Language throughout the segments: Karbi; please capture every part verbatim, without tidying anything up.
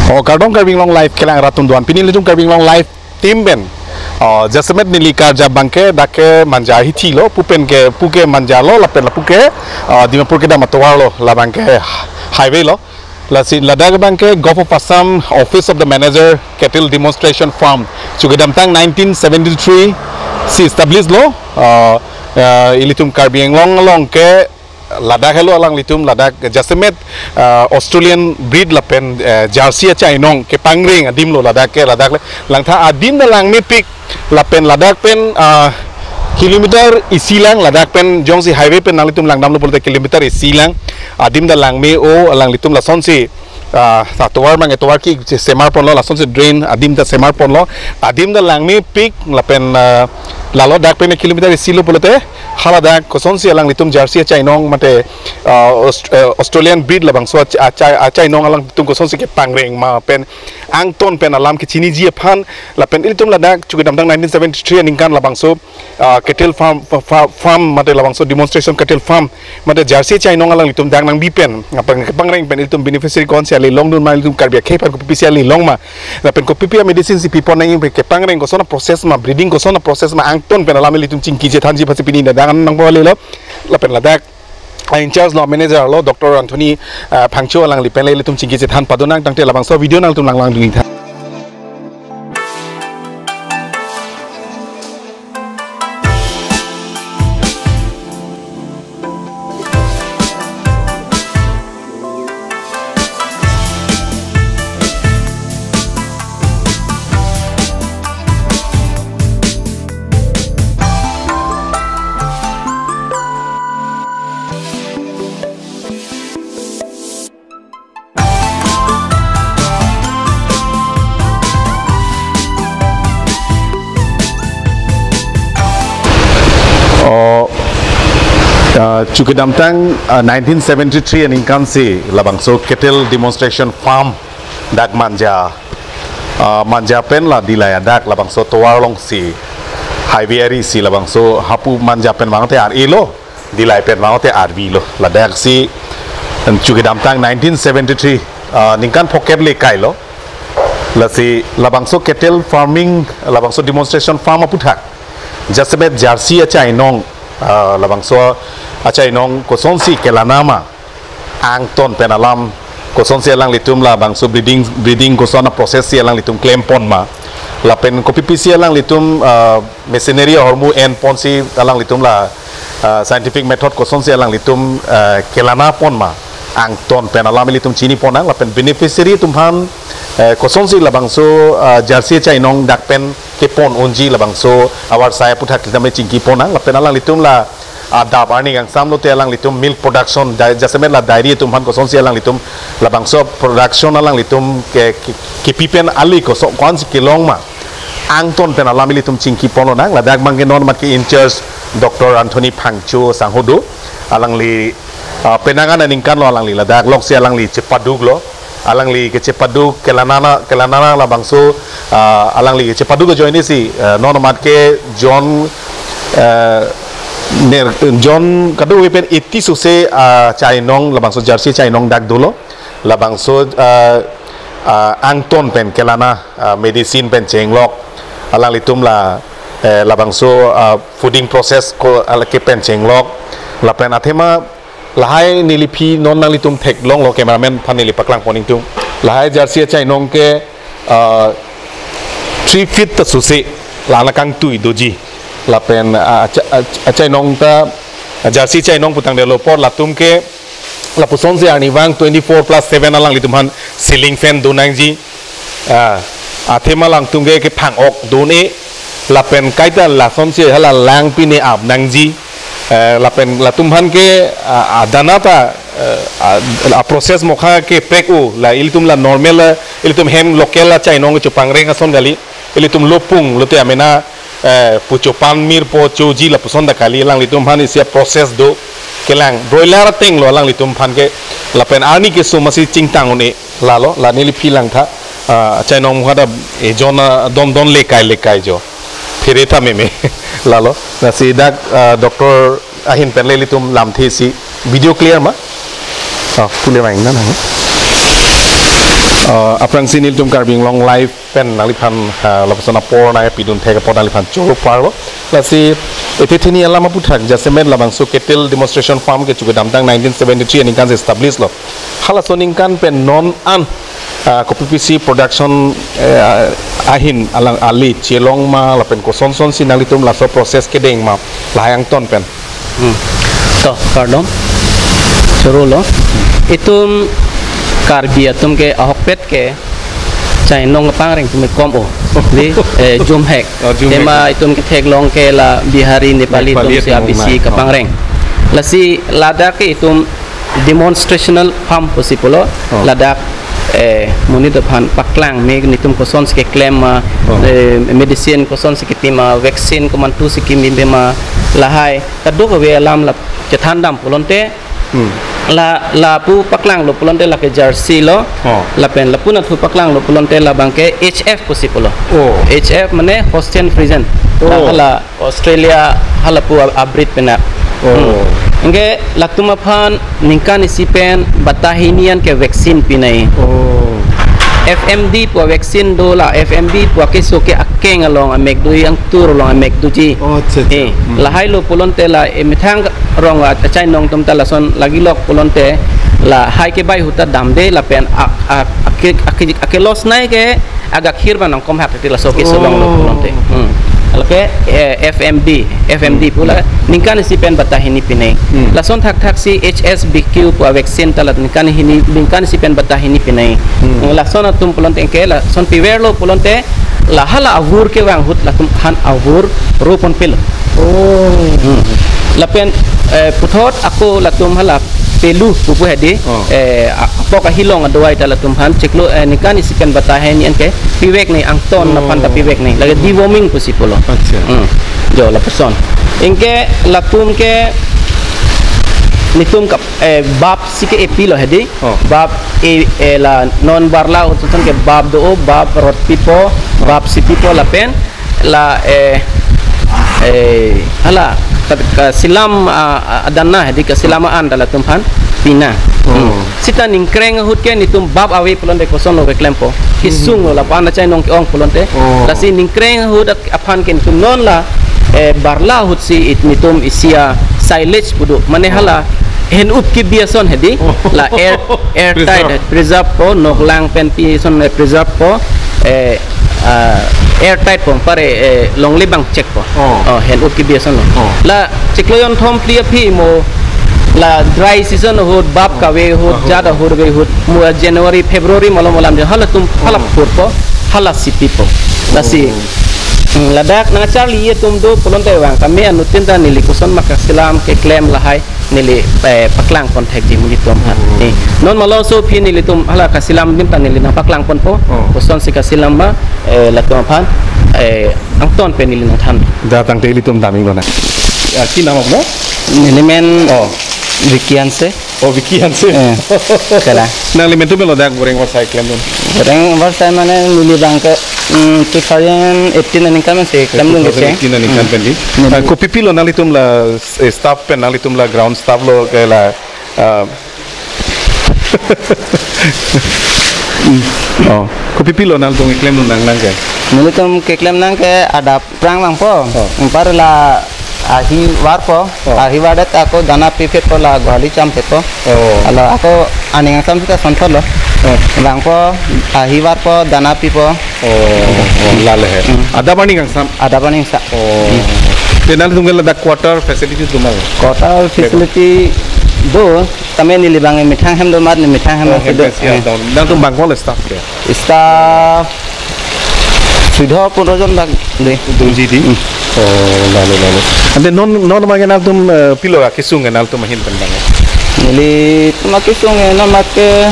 O kardom Karbi Anglong Live kelang rat atum do-an, pini ilitum Karbi Anglong Live team pen, o, jasemet neli karja abangke dak ke Manja hithi lo, pu pen ke, pu ke Manja lo, lapen lapu ke, o, Dimapur kedam atovar lo, labangke highway lo. Lasi ladak abangke Govt of Assam Office of the Manager Cattle Demonstration Farm, chu kedamtang nineteen seventy-three si establish lo, o, o, ilitum Karbi Anglong along ke ladak helo alanglitum, ladak jasemet, ah, Australian breed lapen, eh, Jersey achainong kepangreng adim lo ladak ke, ladak le langtha adim ta langmepik lapen ladak pen, ah, kilometer isi lang, ladak pen jongsi highway pen nanglitum langdamlo pulote kilometer isi lang, adim ta langme-o alanglitum lasonsi, ah, atovar mang atovar ke semar ponlo, lasonsi drain adim ta semar ponlo, adim ta langmepik lapen, ah, lalo dak pen kilometer isi lo pulote haladak kosonsi alanglitum Jersey achainong mate, ah, Aust-, eh, Australian breed labangso ach-, acha-, achainong alanglitum kosonsi kepangreng ma pen angton pen alam kechiniji aphan lapen ilitum ladak chu kedamtang nineteen seventy-three aningkan labangso, ah, cattle farm, fa-, fa-, farm mate labangso demonstration cattle farm mate Jersey achainong alanglitum dak nangbi pen, ah, pang-, kepangreng pen ilitum beneficiary kosonsi ale longdun ma, ilitum Karbi akhei aphan kopisi ale long ma, lapen kopipi amedicine si pipon nangji, kepangreng koson aprocess ma, breeding koson aprocess ma, angton pen alam ilitum chingki chethanji aphansi pini ladak nangpo ale lo. Lapen ladak a-in charge lo, manager lo, Doctor Anthony, ah, Phangcho, alangli pen le ilitum chingki chethan pado nang, tangte labangso video nanglitum langlangdun tha. O, ah, chu kedamtang, ah, nineteen seventy-three aningkan si labangso cattle demonstration farm dak Manja, ah, Manja pen la Dillai adak labangso tovar alongsi highway ari si labangso hapu Manja pen mangte ar-e lo, Dillai pen mangte arvi lo. Ladak si chu kedamtang nineteen seventy-three, ah, ningkan phokep le kai lo. Lasi labangso cattle farming, labangso demonstration farm aputhak jasemet Jersey achainong, ah, labangso achainong kosonsi kelana ma, angton pen alam kosonsi alanglitum labangso breeding, breeding koson aprocess si alanglitum klem pon ma, lapen kopipisi alanglitum, ah, machinery ahormu en ponsi alanglitum la, ah, scientific method kosonsi alanglitum, ah, kelana pon ma, angton pen alam ilitum chini pon nang, lapen beneficiary atum aphan, eh, kosonsi labangso, ah, Jersey achainong dak pen kepon unji labangso avarsai aputhak kita me chingki pon nang, lapen alanglitum la adap arni kangsam lote alanglitum milk production, dai-, jasemet la dairy atum aphan kosonsi alanglitum labangso production alanglitum ke, ke, kepi pen ale koson kosonsi kelong ma, angton pen alam ilitum chingki ponlo nang. Ladak abangke non mat ke in charge Doctor Anthony Phangcho sangho do, alangli, ah, penang an aningkan lo alangli ladak, lok si alangli chepaduk lo, alangli kechepaduk kelana, kelana labangso, ah, alangli kechepaduk ajoine si, ah, non mat ke John, ah, ner, John kadokave pen eighty sose, ah, achainong labangso Jersey achainong dak dolo, labangso, ah, ah, angton pen kelana, ah, medicine pen chenglok, alanglitum la, eh, labangso, ah, fooding process ko ala ke pen chenglok, lapen athema lahai neliphi non nanglitum theklonglo, cameraman aphan neli paklang pon ingtung. Lahai Jersey achainong ke, ah, three feet ta sose la ana kangtui doji. Lapen, ah, acha-, ach-, achainong ta, ah, Jersey achainong putangdetlo apot latum ke lapusonsi arnivang twenty-four plus seven alanglitum aphan ceiling fan do nangji. Ah, athema alangtum ke kephang-ok do-un-e, lapen kaita lasonsi hala lang pine ap nangji. Eh, lapen latum aphan ke, ah, adana ta, eh, ah, aprocess mokha ke prek-o, la ilitum la normal, eh, ilitum hem local achainong kechopangreng ason kali, ilitum lopung lote amena, eh, pu chopan mir po choji lapuson ta kali, alanglitum aphan isi aprocess do, kelang broiler ateng lo alanglitum aphan ke, lapen arni keso masi chingtang un-e. Lalo, la neliphi langtha, ah, achainong mokha ta ejon, ah, don don lekai lekai jo. Phere ta meme. Lalo, lasi dak, ah, doctor ahin pen le ilitum lamthe si video clear ma? Ah, pule main na na. Uh, aphrangsi nelitum Karbi Anglong Live pen nangliphan, uh, lapuson apor nangpidun thek apot nangliphan choro parlo. Lasi ethe theni alam aputhak jasemet labangso cattle demonstration farm ke chukidamtang nineteen seventy-three aningkan si establish lo. Halaso aningkan pen non an, uh, kopipisi production, uh, ahin alang ali chelong ma lapen kosonson si nanglitum laso process kedeng ma lahai angton pen. Hmm. To, kardom. Choro lo. Itum Karbi atum ke ahokpet ke chainong kapangreng atum ke kom o. Di, eh, jumhek. Oh, jumhek. Tema itum ketheklong ke la Bihari, Nepali Nepali atum si atum apisi nai. Kapangreng. Lasi ladak ke itum demonstrational farm pusi pulo. Oh. Ladak, eh, monit aphan paklang me nelitum kosonsi keklem ma, Oh. eh, medicine kosonsi kepi ma, vaccine komantusi kimi ma, lahai kadokave alam la chethandam pulote Hmm. la, lapu paklanglo pulote lake jersey lo. Oh. Lapen lapu nathu paklanglo pulote labang ke H F pusi pulo. Oh. H F mane Holstein Friesian. Oh. La hala Australia halapu ab-, abrit penak. Oh. Hmm. Anke latum aphan ningkan isi pen batta hini an ke vaccine pinai. Oh. F M D pu vaccine do, la F M D pu keso ke akeng along amek doji, angtur along amek doji. Oh, acha, acha. Eh, Hmm. lahai lo pulote la, eh, methang rong a-, achainong atum ta lason lagi lok pulote lahai kebai ahut ta damde lapen a, a, ake, ake, ake loss nai ke agakhir ba nangkom hak ti laso keso longlo Oh. pulote. Hmm. Lake, eh, F M D, F M D Hmm. pu la ningkan isi pen batta hini pinai. Hmm. Lason thakthak si H S B Q pu vaccine ta la ningkan hini, ningkan isi pen batta hini pinai. Hmm. Lason atum pulote ke lason piverlo pulote la hala avur kevang ahut latum aphan avur ro ponpelo. Oh. Hmm. Lapen, eh, puthot ako latum hala pelu pupu hedi, Oh. eh, a-, apok ahilong adawai ta latum aphan chiklo, eh, ningkan isi pen batta hini an ke pivek nai, angton Oh. aphan ta pivek nai. Lake deworming pusi pulo. Acha. Hmm. Jo lapuson. Anke latum ke nelitum kap, eh, bap si ke-epi lo hedi. Oh. Bap e, eh, la non barla ahut ason ke bap do, bap rot pipo, Oh. bap si pipo lapen la, eh, eh, hala, ka, kasilam, ah, ah, adana hedi kasilam an ta latum aphan pina. Oh. Hmm. Seta ningkreng ahut ke nelitum bap ave pulote kosonlo keklempo. Kesung lo lapu-an achainong ke-ong pulote. Oh. Lasi ningkreng ahut ak-, aphan ke nelitum non la, eh, barla ahut si it nelitum isi a silage pu do. Mane Oh. hala hen-up kebi ason hedi. Oh. La air, air tight, Preserve. preserve po, noklang pen pi ason, eh, preserve po. Eh, ah, air tight po, pare, eh, longle bang chek po. Oh. Oh, hen-up kebi ason lo. Oh. La chiklo jonthom phli aphi mo la dry season ahut bap Oh. kave ahut, Oh. jat ahut ave ahut mo January, February malom alam je halatum hala Oh. purpo, hala si pipo. Lasi, Oh. hmm, ladak nangcharli atum do pulote vang kami anuttin ta neli koson ma kasilam keklem lahai neli, eh, paklang pon thekji monit atum aphan. Oh. Eh, non malomso aphi nelitum hala kasilam adim ta neli nangpaklang ponpo. Oh. Kosonsi kasilam ma, eh, latum aphan, eh, angton pen neli nangthan. Da tangte ilitum daming lonang. Ya, ki nam apnar? Neli men Oh. Vicky Hanse. Oh, Vicky Hanse. Eh, kala. Nanglimen atum lo dak goreng varsai klemdun. Goreng varsai mane neli bang ke, mm, two thousand eighteen aningkan si klemdun ke. Two thousand eighteen aningkan Hmm. pen di. Neli Ah, kopipilo nanglitum la, eh, staff pen nanglitum la ground staff lo ke la, ah, Oh, kopipilo nangtum keklemdun nang nang ke? Nelitum keklem nang ke adap prang vangpo. Oh. Anpar la ahi varpo. Oh. Ahi vardet ako dana piphetpo la gohali champhetpo. Oh. Hala ako aning angsam sita sonthotlo. Oh. Vangpo, ahi varpo, dana pipo. Oh, oh, lale he. Hmm. Adap aning angsam? Adap aning angsam. Oh. Hmm. Te nangtum ke ladak quarter facility do ma? Quarter facility do, tame neli bang methang hem do mat, ne methang hem Oh, si hem do. Hem si Eh. do. Nangtum bang ko staff ke? Staff sudo pondro jon bang de. Dunji di? Hmm. Oh, lale, lale. Ante non, non ma ke nangtum, eh, pilo akesung ke nangtum ahin pen bang? Nelitum akesung ke non ma ke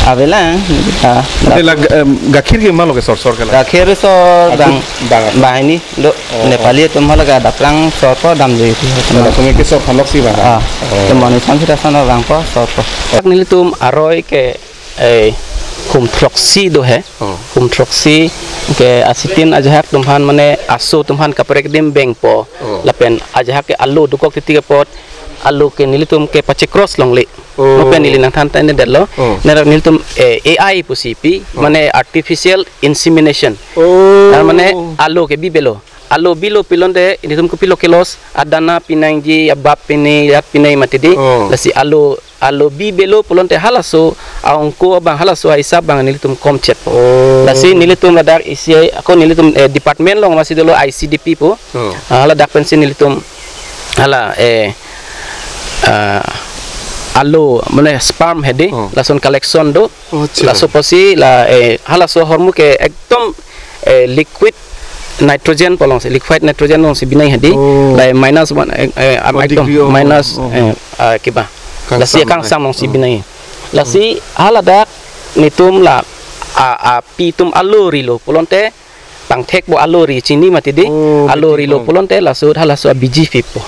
avela, ah, Ante la, em, gakhir ke ma lo ke sor sor ke la? Gakhir sor Aduk bang, bang. bang ini do. Oh, Nepali oh. atum hala ke adap prang sor po damji. Hala atum ke sor phalok si bang. Ah, Oh. atum mani samsi rasan vangpo sor po. Dak nelitum aroi ke, eh, hum throksi do he. Oh. Hum throksi ke asitin ajahak atum aphan mane aso atum aphan kaprek adim bengpo. Oh. Lapen ajahak ke alo dokok titi ke apot alo ke nelitum ke pache cross longle. Oh. Mo pen neli nangthan ta ne detlo. Oh. Nera nelitum, eh, A I pusi pi, Oh. mane artificial insemination. Oh. Tar mane alo ke bibelo. Alo bilo pulote nelitum kopilo ke loss, adana pinangji, abap pine, yat pine mati di. Oh. Lasi alo, alo bibelo pulote halaso, aongko abang halaso aisap abang nelitum kom chet po. Oh. Lasi nelitum ladak isi ako nelitum, eh, department along masi dolo I C D P po. Oh. Ah, ladak pensi nelitum hala, eh, ah, alo, mane sperm hedi, Oh. lason collection do. Oh, acha. Laso pusi la, eh, halaso ahormu ke ekdom, eh, liquid nitrogen pu alongsi, liquid nitrogen alongsi binai hedi. Oh. La minus one, eh, eh, am-, One ekdom degree, oh, minus, oh. eh, ah, kiba. Kangsam, Lasi kangsam eh. alongsi Oh. binai. Lasi haladak nelitum la, a, api atum alo rilo pulote pangthek bo alo ri chini mati di. Oh, alo beti rilo pong. pulote laso halaso abiji pipo.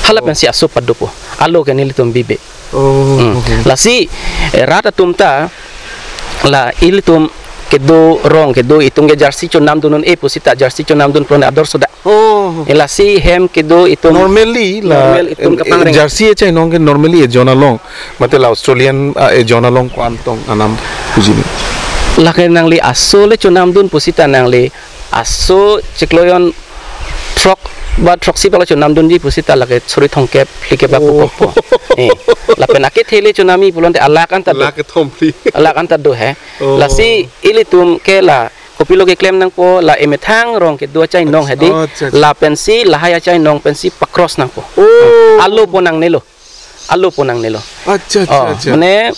Hala Oh. pensi aso padopo. Alo ke nelitum bibe. Oh. Hmm. Lasi, eh, rat atum ta la ilitum kedo rong kedo itum ke jersey chonam dun un-e pusita jersey chonam dun pulote ador soda. Oh. Eh, lasi hem kedo itum Normally la Normal itum eh, kapangreng. jersey achainong ke normally ejon along. Mate la Australian, ah, ejon along ko-an tong anam puji ni. Lake nangli aso le chonam dun pusita nangli aso chiklo jon throk ba throksi pala chonam dunji pusita lake suri thomkep phlikep Oh. apupok po. Eh, lapen akethe le chonamji pulote alak anta do. Lake thomphli. Alak anta do he. Oh. Lasi ilitum ke la kopilo keklem nangpo la emethang rong kedo achainong hedi. Oh, acha, acha. Lapensi lahai achainong pensi pa-cross nangpo. Oh. Alo po nangnelo. Alo po nangnelo. Acha, acha, Oh, acha. mane,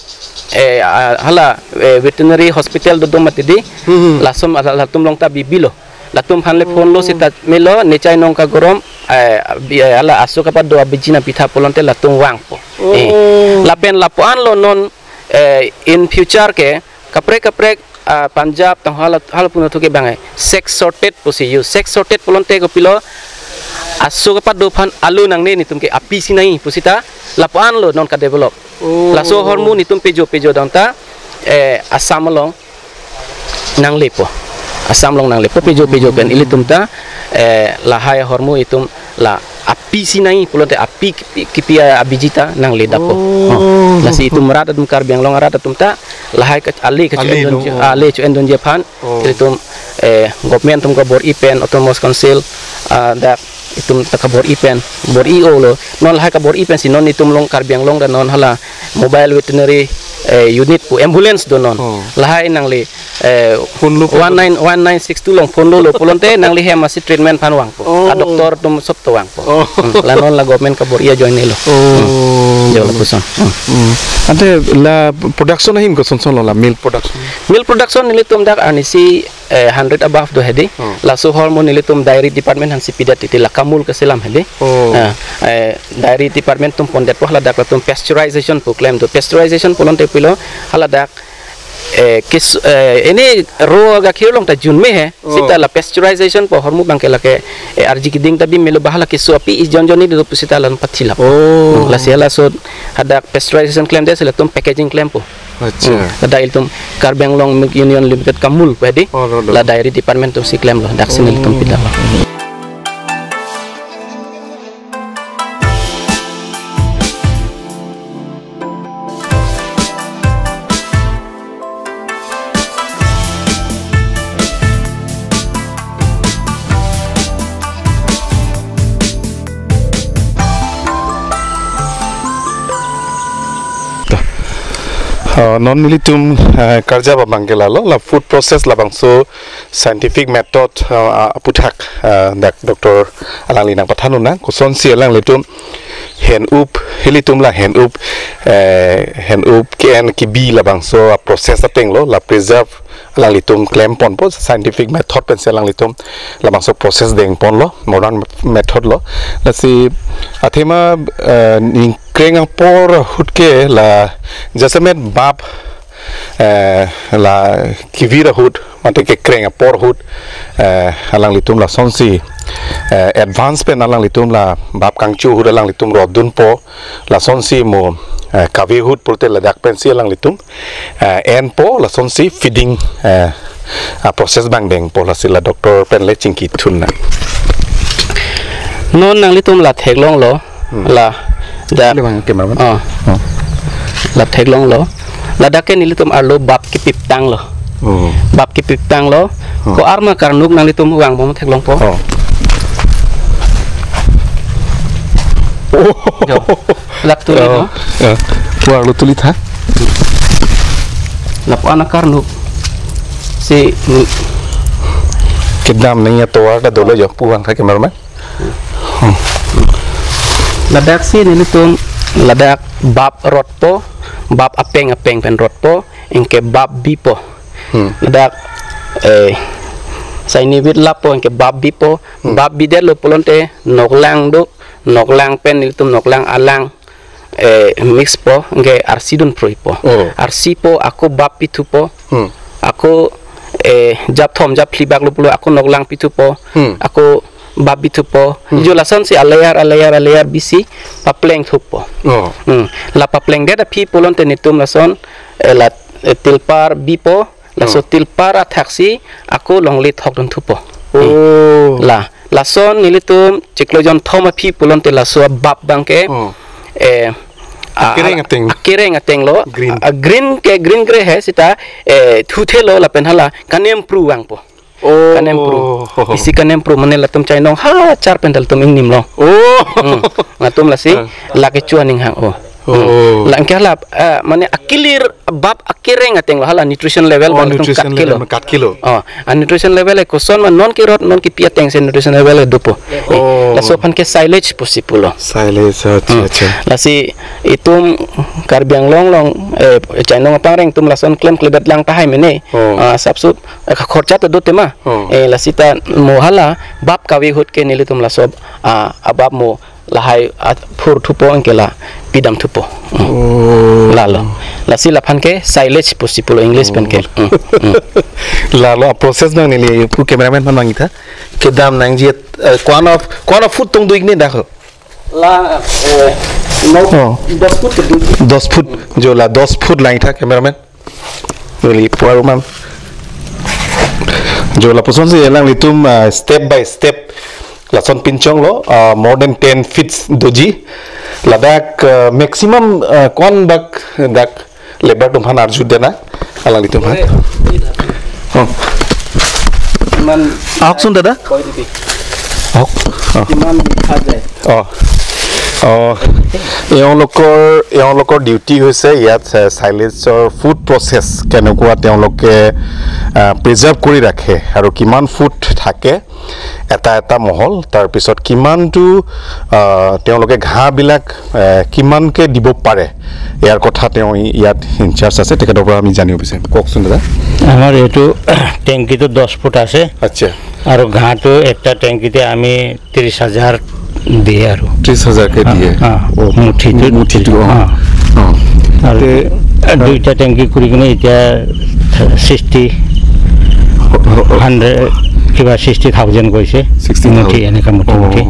eh, ah, hala, eh, veterinary hospital dodom mati di. Hmm. Lason hala, latum along ta bibilo. Latum aphan le phone lo Oh. sita melo, ne chainong kagorom, eh, bi-, eh, hala aso kapado abiji nangpitha pulote latum vangpo. Oh. Eh, lapen lapu-an lo non, eh, in future ke, kaprek kaprek, ah, Punjab tang hala, hala puno thuke bang, eh, sex sorted pusi use. Sex sorted pulote kopilo aso kapado aphan alo nangne nelitum ke api si nai pusita lapu-an lo non ka-develop. Oh. Laso ahormu nelitum pejo pejo dang ta, eh, Assam along nanglepo. Assam along nanglepo pejo pejo pen ilitum ta, eh, lahai ahormu itum la api si nai pulote api kipi, kipi abiji ta nangledappo. Oh. Oh. Lasi itum rat atum Karbi Anglong arat atum ta lahai ke ale ke Ale cho-en dun lo, je, oh. ale cho-en dunji aphan Oh. ilitum, eh, government atum kabor-i pen, autonomous council, ah, dak itum ta kabor-i pen, bor-i-o lo. Non lahai kabor-i pensi non itum along Karbi Anglong ta non hala mobile veterinary, eh, unit pu ambulance do non. Oh. Lahai nangli eh, Phone lo po. one nine, one nine six two along phone lo lo pulote nangli hem asi treatment aphan vangpo. Oh. A doctor atum sob to vangpo. Oh. Hmm, la non la government kabor-i ajoine lo. Oh. Hmm. Jo lapuson. Hmm. Hmm. Ante la production ahin kosonson lo la milk production? Milk production nelitum dak arnisi, eh, hundred above do hedi. Oh. Laso ahormu nelitum dairy department aphansi pidet titi la Amul keselam hedi. Oh. Ah, eh, dairy department atum pondetpo haladak latum pasteurization pu klem do. Pasteurization pulote pilo haladak eh, kis-, eh, ini ro gakhir along ta junme he, Oh. sita la pasteurization pu ahormu abang ke lake, eh, arji kiding ta bimelo ba hala keso api ijon jonni do pusita la pathilap. Oh. Hmm, lasi halaso hadak pasteurization klemde si latum packaging klempo. Acha. Hmm, hadak ilitum Karbi Anglong Milk Union Limited Amul pu hedi. Oh, lo, lo. La dairy department atumsi klemlo, daksi nelitum Oh. pidetlo. Ah, non nelitum, ah, karjap abang ke lalo, la food process labangso scientific method, ah, ah, aputhak, ah, dak doctor alangli nangpathan un nang, kosonsi alanglitum hen-up, ilitum la hen-up, eh, hen-up ke-en kebi labangso, ah, process ateng lo, la preserve alanglitum klemponpo, scientific method pensi alanglitum labangso process dengponlo, modern method lo. Lasi athema, eh, ningkreng apor ahut ke la jasemet bap eh, la kevir ahut, mate kekreng apor ahut, eh, alanglitum lasonsi, eh, advance pen alanglitum la bap kangchu ahut alanglitum rotdunpo, lasonsi mo, eh, kave ahut pulote ladak pensi alanglitum, eh, enpo, lasonsi feeding, eh, a-process abang dengpo, lasi la doctor pen le chingkithun nang. Non nanglitum la theklonglo, Hmm. la Da. Lewang cameraman. Oh. Oh. La theklonglo. Ladak ke nelitum arlo bap kepiptanglo. Oh. Bap kepiptanglo. Oh. Ko-arma karnuk nanglitum vangbom theklongpo. Oh. Oh. Jo. Lak tuli, oh, no? Ya. Ko-arlo tuli tha. Lapu-an akarnuk. Si, mm. Kedam nangji atovar ta dolo jo, pu vangtha cameraman. Hmm. Ladak si nelitum ladak bap rotpo, bap apeng apeng pen rotpo, anke bap bipo. Hmm. Ladak, eh, saini bit lapo anke bap bipo, hmm, bap bidetlo pulote noklang do, noklang pen nelitum noklang alang, eh, mix po, anke arsi dun pruipo. Oh. Arsipo, ako bap pithupo. Hmm. Ako, eh, jap thom, jap phli bak lo pulo, ako noklang pithupo. Hmm. Ako bap pithupo. Hmm. Jo lasonsi alayer, alayer, alayer bisi papleng thupo. Oh. Hmm. La paplengdet aphi pulote nelitum lason, eh, la, eh, tilpar bipo. Laso, oh, tilpar athaksi ako longle thok dun thupo. Oh. La, lason nelitum chiklo jon thom aphi pulote laso bap abangke, oh, eh, a-, akereng a-, ateng. Akereng atenglo. Green. A, green ke green gray hai seta, eh, thuthelo lapen hala kanem pru vangpo. Oh. Kanem pru. Isi kanem pru mane latum chainong ha char pen latum ingnimlo. Oh. Hmm. Latum lasi, ah, lake chuan ning hang. Oh. Oh. Hmm. La anke hala, eh, mane akilir bap akereng atenglo, hala nutrition level, oh, bang latum nutrition kat kilo, level kat kilo. Oh, a nutrition level e koson ma non kerot non kepi atengsi nutrition level e dopo. Oh. Eh, laso aphan ke silage pusi pulo. Silage, acha, hmm, acha. Lasi itum Karbi Anglong along, eh, chainong apangreng atum lason klemkledet lang tahai mene. Oh. Ah, sapsup, eh, khorcha ta do tema. Oh. Eh, lasita mo hala bap kave ahut ke nelitum laso, ah, abap mo lahai aphur thupo anke la pidam thupo. Hmm. Oh. Lalo. Lasi laphan ke silage pusi pulo English pen ke. Oh. Hmm. Hmm. Lalo a process nang neli pu cameraman aphan vangtha. Kedam nangji, eh, ko-an a, ko-an a foot tong do-ik ne dak ho? La, eh, no, oh, dos foot kedo. Dos foot, jo la dos foot langtha cameraman. Neli pu aru mam. Jo lapusonsi alanglitum, ah, step by step lason pinchonglo, ah, more than ten feet doji. Ladak, ah, maximum, ah, ko-an bak dak labour atum aphan arju dena, alanglitum aphan. Eh, oh. Kiman ahoksun dada? Koi dibi. Ahok. Oh. Kiman biঘা যায়? Oh. Oh. এওঁলোকৰ, এওঁলোকৰ ডিউটি হৈছে ইয়াত, এ, চাইলেজৰ food process কেনেকুৱা তেওঁলোকে, আ, প্ৰিজাৰ্ভ কৰি ৰাখে আৰু কিমান ফুট থাকে এটা এটা মহল, তাৰপিছত কিমানটো, আ, তেওঁলোকে ঘাঁহবিলাক, এ, কিমানকে দিব পাৰে, ইয়াৰ কথা তেওঁ ই-, ইয়াত ইনচাৰ্জ আছে, তেখেতৰ পৰা আমি জানিব বিচাৰিম। কওকচোন দাদা। আমাৰ এইটো টেংকিটো দহ ফুট আছে। আচ্ছা। আৰু ঘাঁহটো একটা টেংকিতে আমি ত্ৰিশ হাজাৰ দিয়ে আৰু। ত্ৰিশ হাজাৰকে দিয়ে? অ, অ, অ। মুঠিটো। মুঠিটো, অ। অ। অ। আৰু তে-, দুইটা টেংকি কৰি কিনে এতিয়া ছিক্সটি, অ, অ, অ। হাণ্ড্ৰেড, কিবা ছিক্সটি থাউজেণ্ড কৈছে। Sixty thousand. মুঠি, এনেকা মুঠি, অ। মুঠি।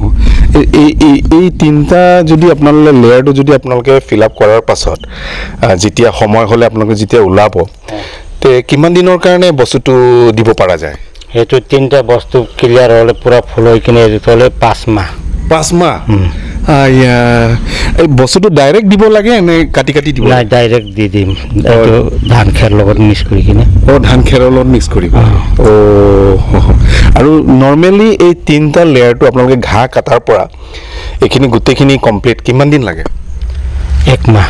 এই, এই, এই, এই তিনিটা যদি আপোনালোকে লেয়াৰটো যদি আপোনালোকে ফিল আপ কৰাৰ পাছত, আ, যেতিয়া সময় হ'লে আপোনালোকে যেতিয়া ওলাব, অ। তে কিমান দিনৰ কাৰণে বস্তুটো দিব পৰা যায়? সেইটো তিনিটা বস্তু ক্লিয়াৰ হ'লে, পুৰা ফুল হৈ কিনে এইটো থ'লে পাঁচ মাহ। পাঁচ মাহ? উম। আ, ইয়া, এই বস্তুটো ডাইৰেক্ট দিব লাগে নে কাটি কাটি দিব লাগে? নাই, ডাইৰেক্ট দি দিম। অ। এইটো ধান খেৰ লগত মিক্স কৰি কিনে। অ, ধান খেৰৰ লগত মিক্স কৰিব। অ। অ, হ, হ। আৰু নৰ্মেলি এই তিনিটা লেয়াৰটো আপোনালোকে ঘাঁহ কাটাৰ পৰা এইখিনি গোটেইখিনি কমপ্লিট কিমান দিন লাগে? এক মাহ।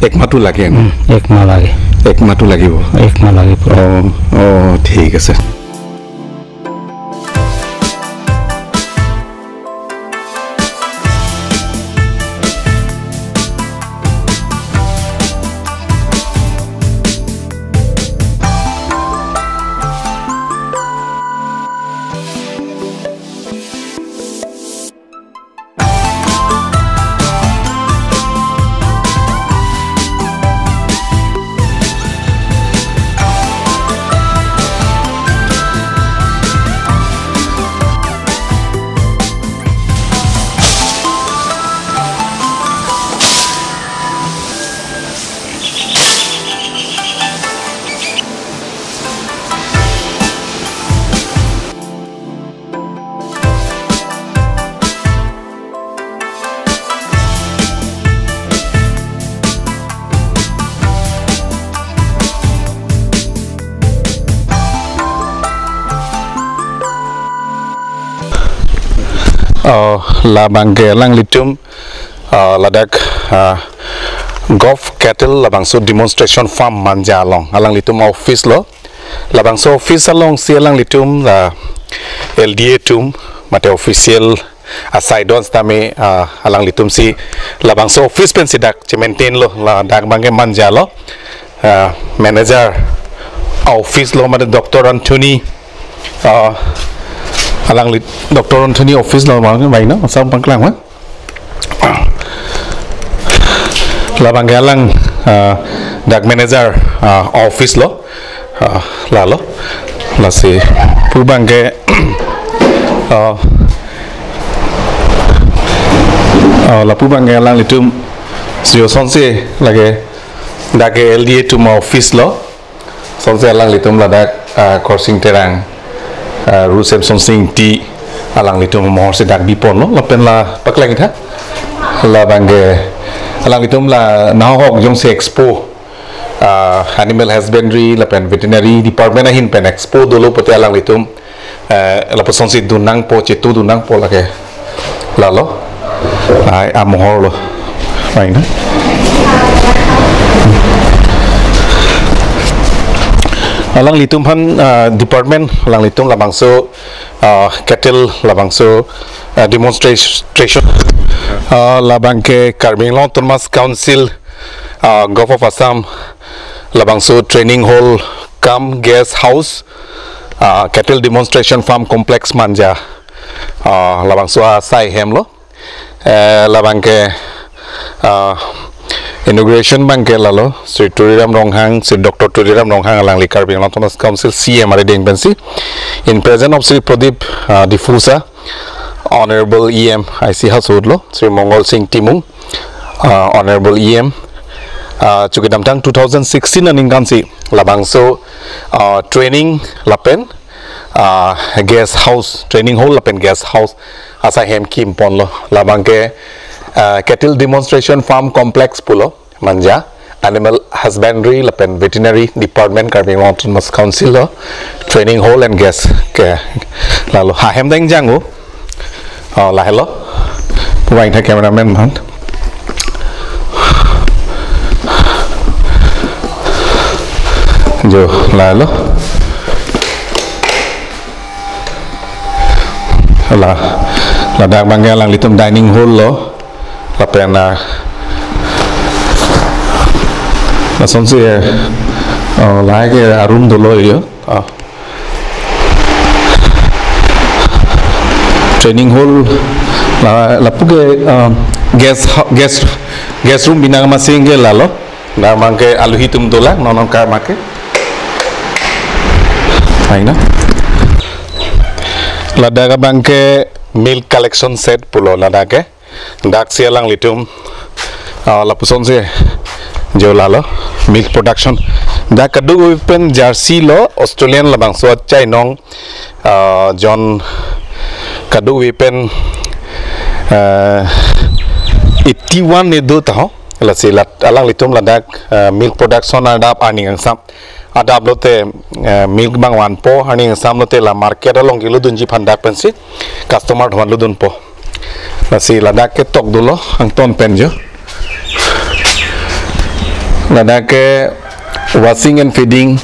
এক মাহটো লাগে ন? উম, এক মাহ লাগে। এক মাহটো লাগিব। এক মাহ লাগে পুৰা। অ, অ, ঠিক আছে। Uh, labangke alanglitum, uh, ladak, uh, Gov Cattle labangso demonstration farm Manja along alanglitum office lo. Labangso office alongsi alanglitum la L D A atum mate official asai don setame, uh, alanglitumsi labangso office pensi dak che-maintain lo, ladak abangke Manja lo. Uh, manager office lo mate Doctor Anthony, uh, alangli Doctor Anthony office lo abang, abang no, asam pangklang ma. Labangke alang, uh, dak manager, uh, office lo, uh, lalo. Lasi pu abangke, uh, uh, lapu abangke alanglitum sio sonsi lake dak ke L D A atum office lo. Sonsi alanglitum ladak, ah, Khorsing Terang, ah, Ru Semsonsing Ingti alanglitum mohorsi dak biponlo, lapen la paklang-iktha. Labangke alanglitum la nahok jongsi expo, ah, animal husbandry lapen veterinary department ahin pen expo dolo pute alanglitum, eh, lapusonsi dun nangpo, chetu dun nangpo lake. Lalo. Ai, amohor lo. Maina. Alanglitum aphan, ah, department, alanglitum labangso, ah, cattle labangso, ah, demonstration, ah, labangke Karbi Anglong Autonomous Council, ah, Gov of Assam labangso training hall cum guest house, ah, cattle demonstration farm complex Manja, ah, labangso asai hem lo. Eh, labangke, ah, inauguration abangke lalo Sri Tuliram Ronghang, Sri Doctor Tuliram Ronghang alangli Karbi Anglong Autonomous Council C M arideng pensi, in presence of Sri Pradip, ah, D'Souza, Honorable E M I C Household lo, Sri Mongol Sing Timung, ah, Honorable E M, ah, chukidamtang two thousand sixteen aningkansi labangso, ah, training lapen, ah, guest house, training hall lapen guest house asai hem kimponlo. Labangke, ah, cattle demonstration farm complex pulo Manja, animal husbandry lapen veterinary department Karbi Anglong Autonomous Council lo, training hall and guest ke lalo. Ha hem deng jang o. Oh, lahelo. Pu abang tha cameraman aphan. Jo, lahelo. La, ladak abangke alanglitum dining hall lo. Lapen, ah, lasonsi, eh, oh, lahai ke a-room dolo yo. Ah. Training hall la, lapu ke, um, guest hou-, guest, guest room binong amatsi ke lalo. Labangke aluhi atum dolang, non non kar make. Aina. Ladak abangke milk collection shed pulo ladak ke. Daksi alanglitum, ah, lapusonsi jo lalo, milk production. Dak kadokave pen jersey lo, Australian labangso achainong, ah, jon kadokave pen, ah, eighty-one ne do taho. Lasi lat alanglitum ladak, ah, milk production adap arni kangsam. Adap lote, eh, milk abang vanpo, arni kangsam lote la market along kelodunji aphan dak pensi customer atum aphan lodunpo. Lasi ladak ketok dolo, angton pen jo. Ladak ke washing and feeding,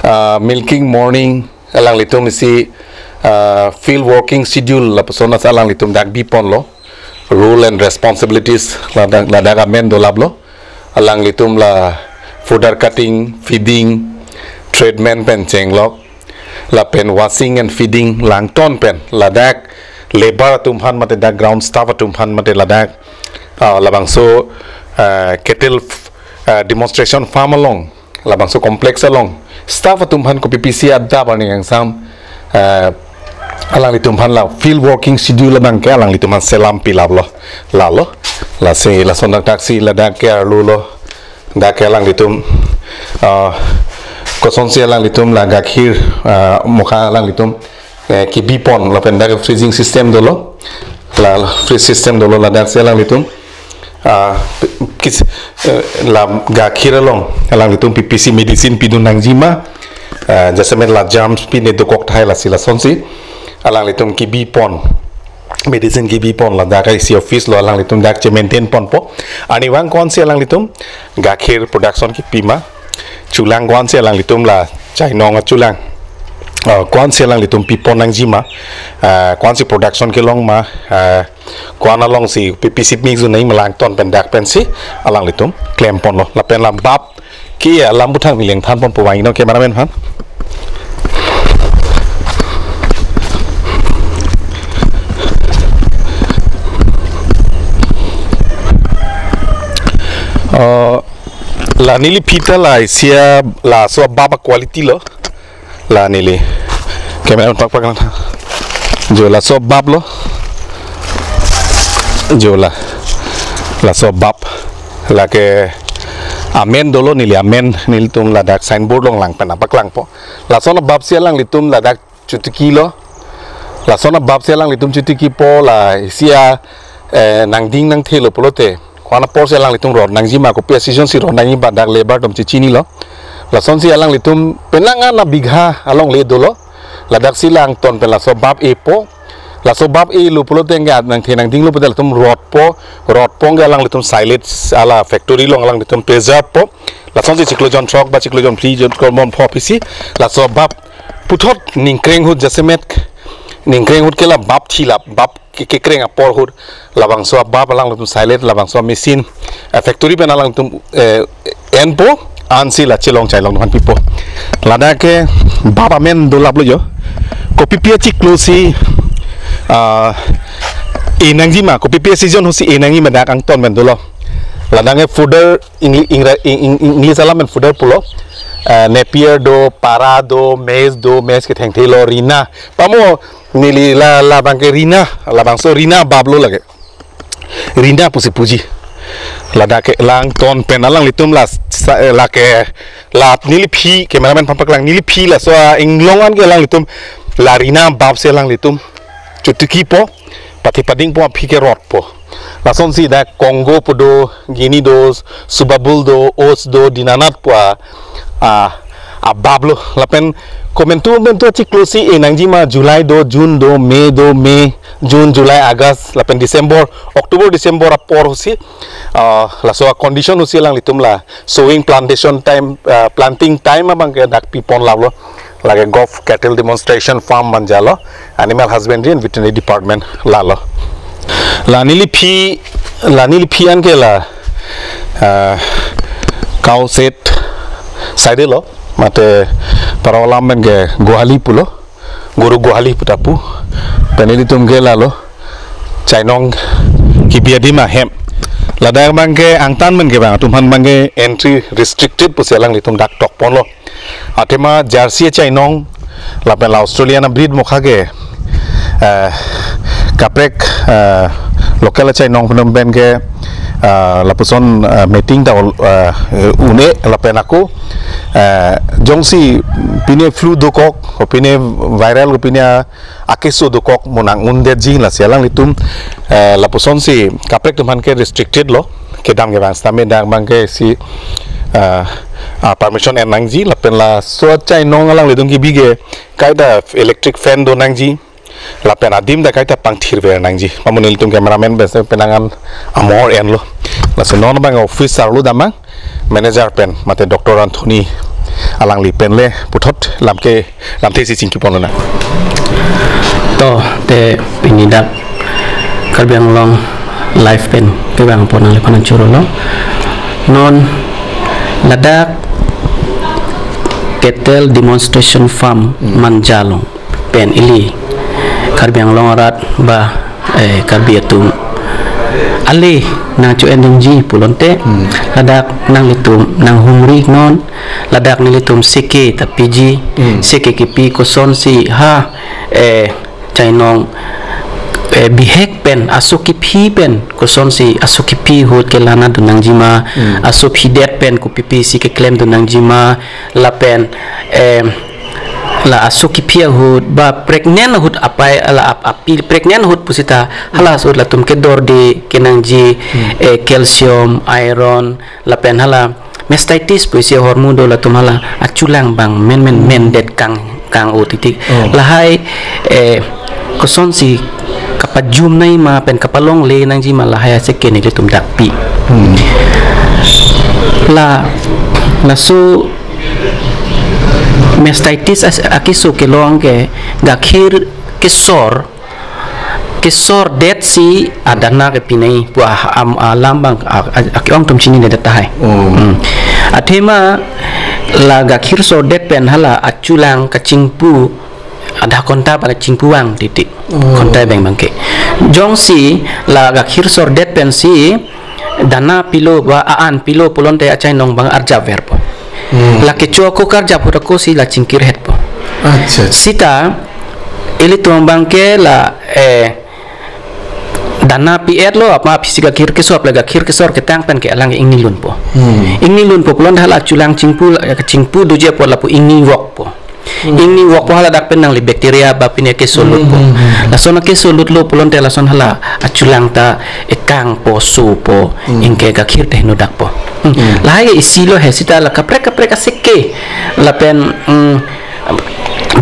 ah, milking morning, alanglitum isi, ah, field working schedule lapuson alanglitum dak biponlo. Role and responsibilities ladak, ladak amen dolaplo. Alanglitum la fodder cutting, feeding, treatment pen chenglok, lapen washing and feeding, la angton pen ladak labour atum aphan mate dak ground staff atum aphan mate ladak, ah, labangso, ah, cattle, ah, demonstration farm along, labangso complex along staff atum aphan kopi pisi adap arni kangsam, eh, alanglitum aphan la field working schedule abangke alanglitum aphan selam pilaplo, lalo. Lasi lason dak daksi ladak ke arlo lo, dak ke alanglitum, eh, kosonsi alanglitum la gakhir, eh, mokha alanglitum, eh, kebipon lapen dak freezing system dolo, la freeze system dolo, ladaksi alanglitum, ah, kis-, eh, la gakhir along alanglitum pi pisi medicine pidun nangji ma, ah, jasemet la germs pine dokok tahai lasi lasonsi alanglitum kebipon. medicine kebi pon, ladak isi office lo, alanglitum dak che-maintain ponpo. Arnivang ko-ansi alanglitum gakhir production kepi ma, chulang ko-ansi alanglitum la chainong achulang, ah, ko-ansi alanglitum pi pon nangji ma, ah, ko-ansi production kelong ma, ah, ko-an alongsi pipi sip mix un nangji ma, la angton pen dak pensi alanglitum klem ponlo. Lapen la bap ke alam aputhak neli nangthan ponpo, vangnon cameraman aphan. Oh, la neli phi ta la isi a laso bap a-quality lo. La neli camera pak pak lang. Jo, laso bap lo. Jo, la, laso bap. Lake amen dolo, neli amen nelitum ladak signboard along lang pen nangpaklangpo. Lason abapsi alanglitum ladak chotiki lo. Lason abapsi alanglitum chotikipo, la isi a, eh, nangding nangthelo pulote ko-an aporsi alanglitum rot nangji ma, kopi a-season si rot nangji ma, dak labour atum chechinilo. Lasonsi alanglitum penang an abigha along le dolo. Ladaksi la angton pen laso bap epo. Laso bap elo pulote ke nangthe nangdinglo pulote latum rotpo, rotpo ke alanglitum silage hala factory along alanglitum preserve po. Lasonsi chiklo jon throk ba chiklo jon phli, jon kre-ong, jon pho aphi si laso bap puthot ningkreng ahut, jasemet ningkreng ahut ke la bap thilap, bap ke, kekreng apor ahut labangso abap alanglitum silage, labangso machine, eh, factory pen alanglitum, eh, enpo, ansi la chelong chailong aphan pipo. Ladak ke bap amen dolaplo jo. Kopipi achiklo si, ah, e nangji ma, kopipi a-season ahut si e nangji ma, dak angton pen dolo. Ladak ke fodder, Ingli-, Ingra-, Ing-, Ing-, Ing-, English alam pen fodder pulo. Eh, Napier do, para do, maize do, maize kethengthelo, rina. Pamo neli la, labang ke rina, labangso rina baplo lake. Rina pusi puji. Ladak ke la angton pen alanglitum la sa-, eh, lake la neli phi, cameraman aphan paklang, neli phi laso a-inglong an ke alanglitum la rina bapsi alanglitum chotikipo, pathe padingpo, aphi ke rotpo. Lasonsi dak Congo pu do, Guinea do, Subabul do, Oats do, Dinanat pu a, a, abaplo. Lapen komantu komantu achiklo si e nangji ma, July do, June do, May do, May, June, July, August, lapen December, October, December apor ahut si, ah, laso a-condition ahut si alanglitum la sowing plantation time, ah, planting time abang ke dak pi ponlaplo. Lake Gof Cattle Demonstration Farm Manja lo, Animal Husbandry and Veterinary Department lalo. La neli phi, la neli phi an ke la, ah, cow shed side lo, mate paro alam pen ke gohali pulo, goru gohali pu ta pu. Pen nelitum ke lalo chainong kebi adim ahem. Ladak abang ke angtan pen ke bang, atum aphan abang ke entry restricted pusi alanglitum dak tok ponlo. Athema jersey achainong lapen la Australian a-breed mokha ke, eh, kaprek, eh, local achainong atum pen ke, eh, lapuson, eh, mating ta ol-, eh, un-e lapen ako, eh, jongsi pine flu dokok, o pine viral, o pine a-, akeso dokok mo nang-undetji, lasi alanglitum, eh, lapusonsi kaprek atum aphan ke restricted lo, kedam ke bang sitame dak abang ke si, eh, ah, permission en nangji, lapen laso achainong alanglitum kebi ke kaita electric fan do nangji, lapen adim ta kaita pangthirver nangji. Pamo nelitum cameraman bes penang an amor enlo. Laso non abang office arlo damnang, manager pen mate Doctor Anthony alangli pen le puthot lam ke, lamthe si chingki ponlonang. To, te pini dak Karbi Anglong Live pen kevang pon nangliphan churolo. Non ladak Cattle Demonstration Farm, hmm, Manja along pen ili Karbi Anglong arat ba, eh, Karbi atum ale nangcho-en nangji pulote, hmm, ladak nanglitum nanghumri non, ladak nelitum seke ta piji, hmm, seke kepi kosonsi ha, eh, chainong, eh, bihek pen, aso kephi pen kosonsi aso kephi ahut ke lana do nangji ma, hmm, aso phidet pen kopipi si keklem do nangji ma, lapen, eh, la aso kephi ahut ba pregnant ahut apai, la ap-, api pregnant ahut pusita hala ahut latum kedorde kenangji, hmm, eh, calcium, iron, lapen hala mastitis pusi ahormu do, latum hala achulang abang men men, hmm, mendet kang, kang-o titik. Oh. Lahai, eh, kosonsi kapajum nangji ma pen kapalongle nangji ma lahai aseke nelitum dak pi. Hmm. La, laso mastitis as-, akeso kelong ke gakhir kesor, kesordet si adana kepi nangji pu a-, am-, alam abang a-, a-, ake-ong atum chininedet tahai. Oh. Hmm. Athema la gakhir sordet pen hala achulang kachingpu adha konta pada chingpu vang titi. Oh. Konta abeng abangke. Jongsi la gakhir sordet pensi dana pilo ba a-an pilo pulote achainong abang arjapverpo. Hmm. La kecho ako karjap ahut ako si la chingkirhetpo. Acha, acha. Sita ilitum abangke la, eh, dana pi-etlo, apa aphisi gakhir kesor, la gakhir kesor ketang pen ke alang ingnilunpo. Hmm. Ingnilunpo pulote hala achulang chingpu, chingpu doji apot lapu ingnivokpo. Hmm. Ingnivokpo, hala dak pen nangli bacteria ba pine kesolutpo. Hmm, hmm, hmm. Lason kesolutlo pulote lason hala achulang ta ekangpo, sopo, hmm, anke gakhir ta henodakpo. Hmm. Hmm. Lahai ke isilo he, sita la kaprek kaprek aseke. Lapen, hmm,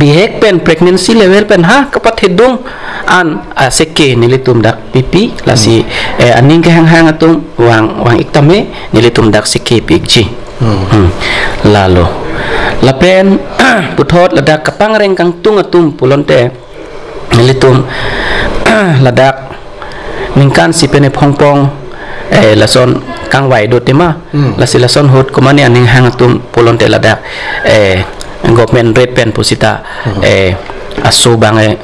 bihek pen pregnancy level pen ha kapathedung an aseke nelitum dak pipi, lasi, hmm, eh, aning kehanghang atum vang, vang-ik tame nelitum dak seke pi-ikji. Hmm. Hmm. Lalo. Lapen puthot ladak kapangreng kangtung atum pulote nelitum ladak ningkan isi pen ephongpong, eh, lason kangvai do tema. Hmm. Lasi lason ahut komane aning hang atum pulote ladak, eh, government rate pen pusita, hmm, eh, aso abang, eh,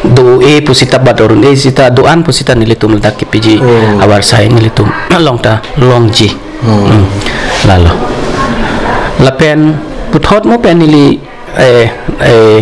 do-e pusita ba do-un-e sita do-an pusita nelitum ladak kepiji. Oh. Avarsai nelitum along ta longji. Hmm. Hmm. Lalo. Lapen puthot mo pen neli, eh, eh,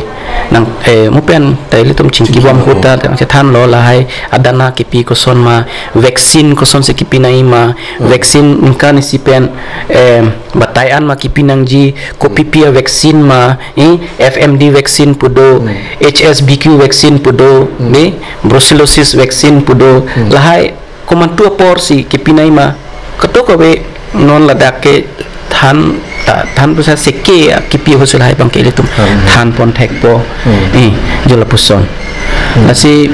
nang, eh, mo pen ta ilitum chingkibom, chingkibom ahut ta chethanlo lahai adana kepi koson ma, vaccine kosonsi kepi nangji ma, hmm, vaccine ningkan isi pen, eh, batai an ma kepi nangji, kopipi a-vaccine ma, eh, F M D vaccine pu do, hmm, H S V Q vaccine pu do, hmm, ne, brucellosis vaccine pu do, hmm, lahai komantu aporsi kepi nangji ma, ketok ave non ladak kethan ta, than pusa seke kepi ahut si lahai abangke ilitum, hmm, thanpon thekpo, hmm, eh, jo lapuson. Hmm. Lasi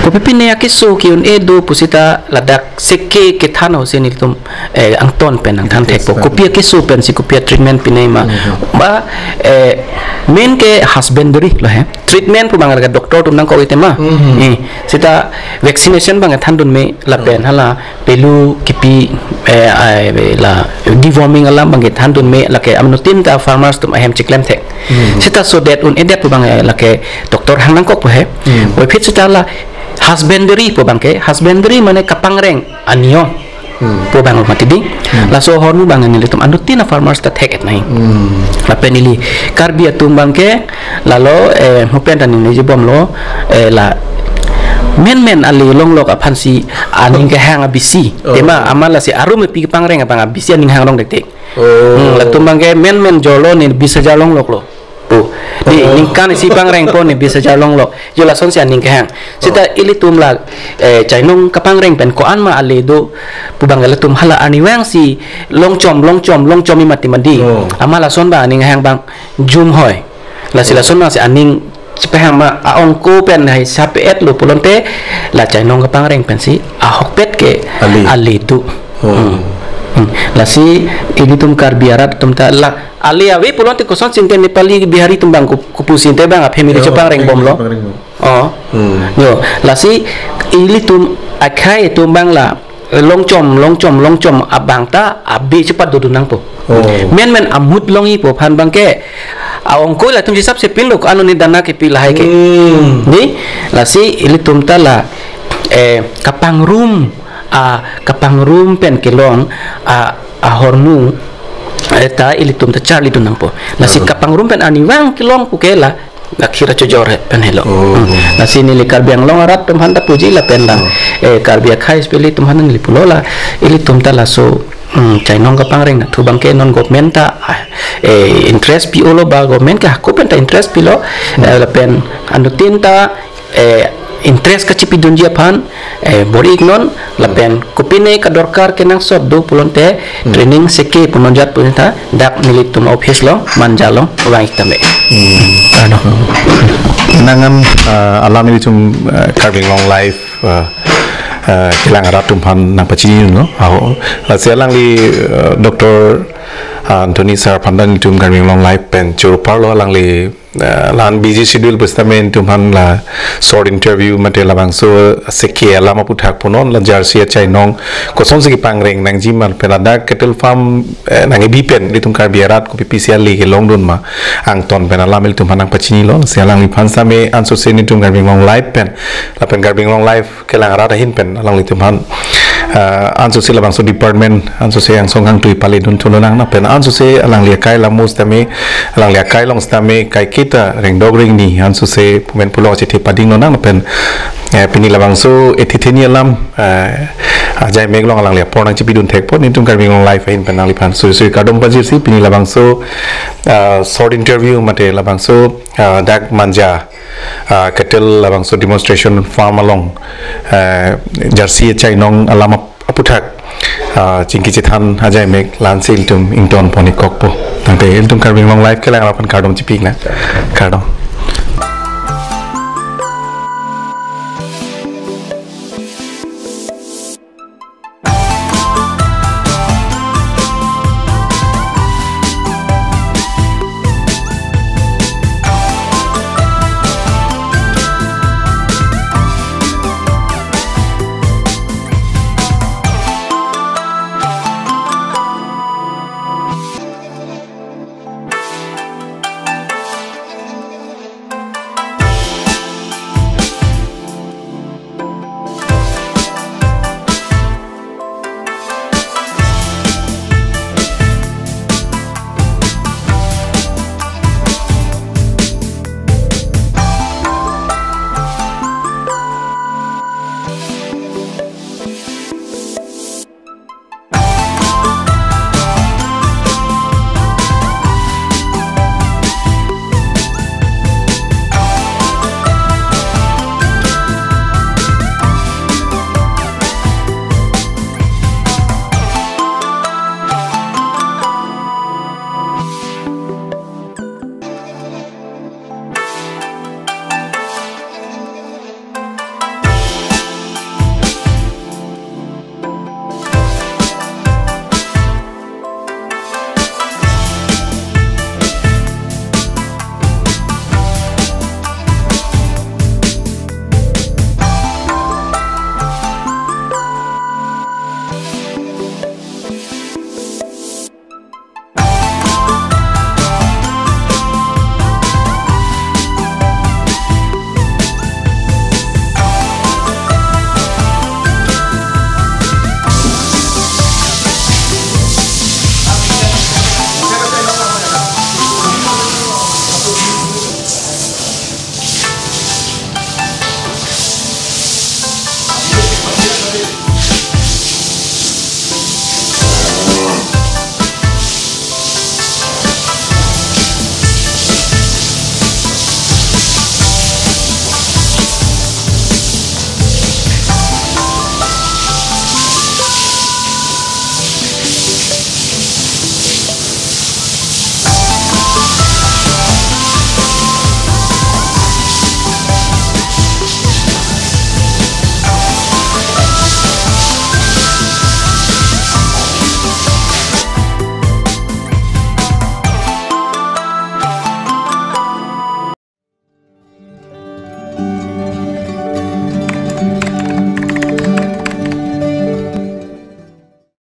kopi pine akeso ke-un-e do pusita ladak seke kethan ahut si nelitum, eh, angton pen nangthan thekpo. Kopi akeso pensi kopi a-treatment pi nangji ma. Hmm. Ba, eh, main ke husbandry lo he. Treatment pu abang ke doctor atum nangkok-ik tema. Hmm. Eh, sita vaccination abang thandun me lapen, hmm, hala pelu kepi, eh, ai, la deworming alam abang thandun me, lake anuttin ta farmers atum ahem chiklem thek. Hmm. Sita sodet un-edet pu abang, eh, lake doctor hang nangkokpo he. Hmm. Puvoiphit sita la husbandry pu abangke, husbandry mane kapangreng aniyom, hmm, pu abang mati dei. Hmm. Laso ahormu abang nelitum anuttin a-farmers ta thek-et nangji. Hmm. Lapen ili Karbi atum abangke lalo, eh, mo pen ta ningjebomlo, eh, la menmen ale longlok aphansi aning kehang abisi. Oh. Tema amat lasi arum epi kepangreng abang abisi aning hang long dekdek. Oh. Hmm, latum abangke menmen jorlo ne bis hajar longloklo. Pu. Dei, oh, ningkan isi pangrengpo ne bis hajar longlok. Jo lasonsi aning kehang. Sita, oh, ilitum la, eh, chainong kapangreng pen ko-an ma ale do pu abang ilitum hala arnivangsi longchom, longchom, longchomji mati ma dei. Oh. Amat lason abang aning hang abang jumhoi. Lasi, oh, lason abangsi aning chepahang ma a-ongko pen hai sape-etlo pulote la chainong kapangreng pensi ahokpet ke ale, ale do. Oh. Hmm. Hmm. Lasi ilitum Karbi arat atum ta la ale ave pulote kosonsi ante Nepali Bihari atum abang ko-, kopusi ante abang a-family, yo, chepangrengbomlo. Chepangrengbom. Oh. Hmm. Yo, lasi ilitum akhei atum abang la longchom, longchom, longchom abang ta abe chepadodun nangpo. Oh. Menmen amut longjipo aphan abangke a-ongko latum hisap si pinlo ko-an ne dana kepi lahai ke. Hmm. Dei, lasi ilitum ta la, eh, kapangrum, ah, kapangrum pen kelong, ah, ahormu, eh, ta ilitum ta charlidun nangpo. Lasi, oh, kapangrum pen arnivang kelong puke la gakhir achojor he pen helo. Oh. Hmm. Lasi neli Karbi Anglong arat atum aphan ta puji lapen la, oh, eh, Karbi akhei especially atum aphan neli pulo la ilitum ta laso, hmm, chainong kapangreng nathu abangke non government ta, ah, eh, interest pi-olo ba government ke hako pen ta interest pilo, hmm, eh, lapen anuttin ta, eh, interest kachipidunji aphan, eh, bor-inon, lapen kopine kadorkar kenangsot do pulote, hmm, training seke punonjat punita dak nelitum office along Manja along vang-ik tame. Hmm. Ano. Nangan, uh, alam ilitum, uh, Karbi Anglong Live, uh, uh, kelang arat atum aphan nangpachini lo. Aho, lasi alangli, uh, Doctor Anthony Sir aphan ta ilitum Karbi Anglong Live pen choro parlo. Alangli, uh, la-an busy schedule pusitame ilitum aphan la short interview mate labangso seke alam aputhak punon, la jersey achainong kosonsi kepangreng nangji ma pen ladak cattle farm, eh, nangkebi pen ilitum Karbi arat kopi pisi ale kelongdun ma, angton pen alam ilitum aphan nangpachinilo. Si alangliphan sitame ansose nelitum Karbi Anglong Live pen lapen Karbi Anglong Live kelang arat ahin pen alanglitum aphan, ah, ansose labangso department ansose angsong kangtui paledun thulo nang, lapen ansose alangli akai lamo sitame, alangli akai along sitame kaiketa rengdok rengni ansose pumen pulo achethe padinglo nang, lapen, eh, pini labangso ethe theni alam, eh, ajaimek along alangli apor nangchipidun thekpo, nelitum Karbi Anglong Live ahin pen alangliphan suri suri kardom pajirsi pini labangso, ah, short interview mate labangso, ah, dak Manja, ah, cattle labangso demonstration farm along, ah, jersey achainong alam ap-, aputhak, ah, chingki chethan ajaimek la-ansi ilitum ingtonpon-ik kokpo. Tangte ilitum Karbi Anglong Live kelang arat aphan kardom chipik nang. Kardom.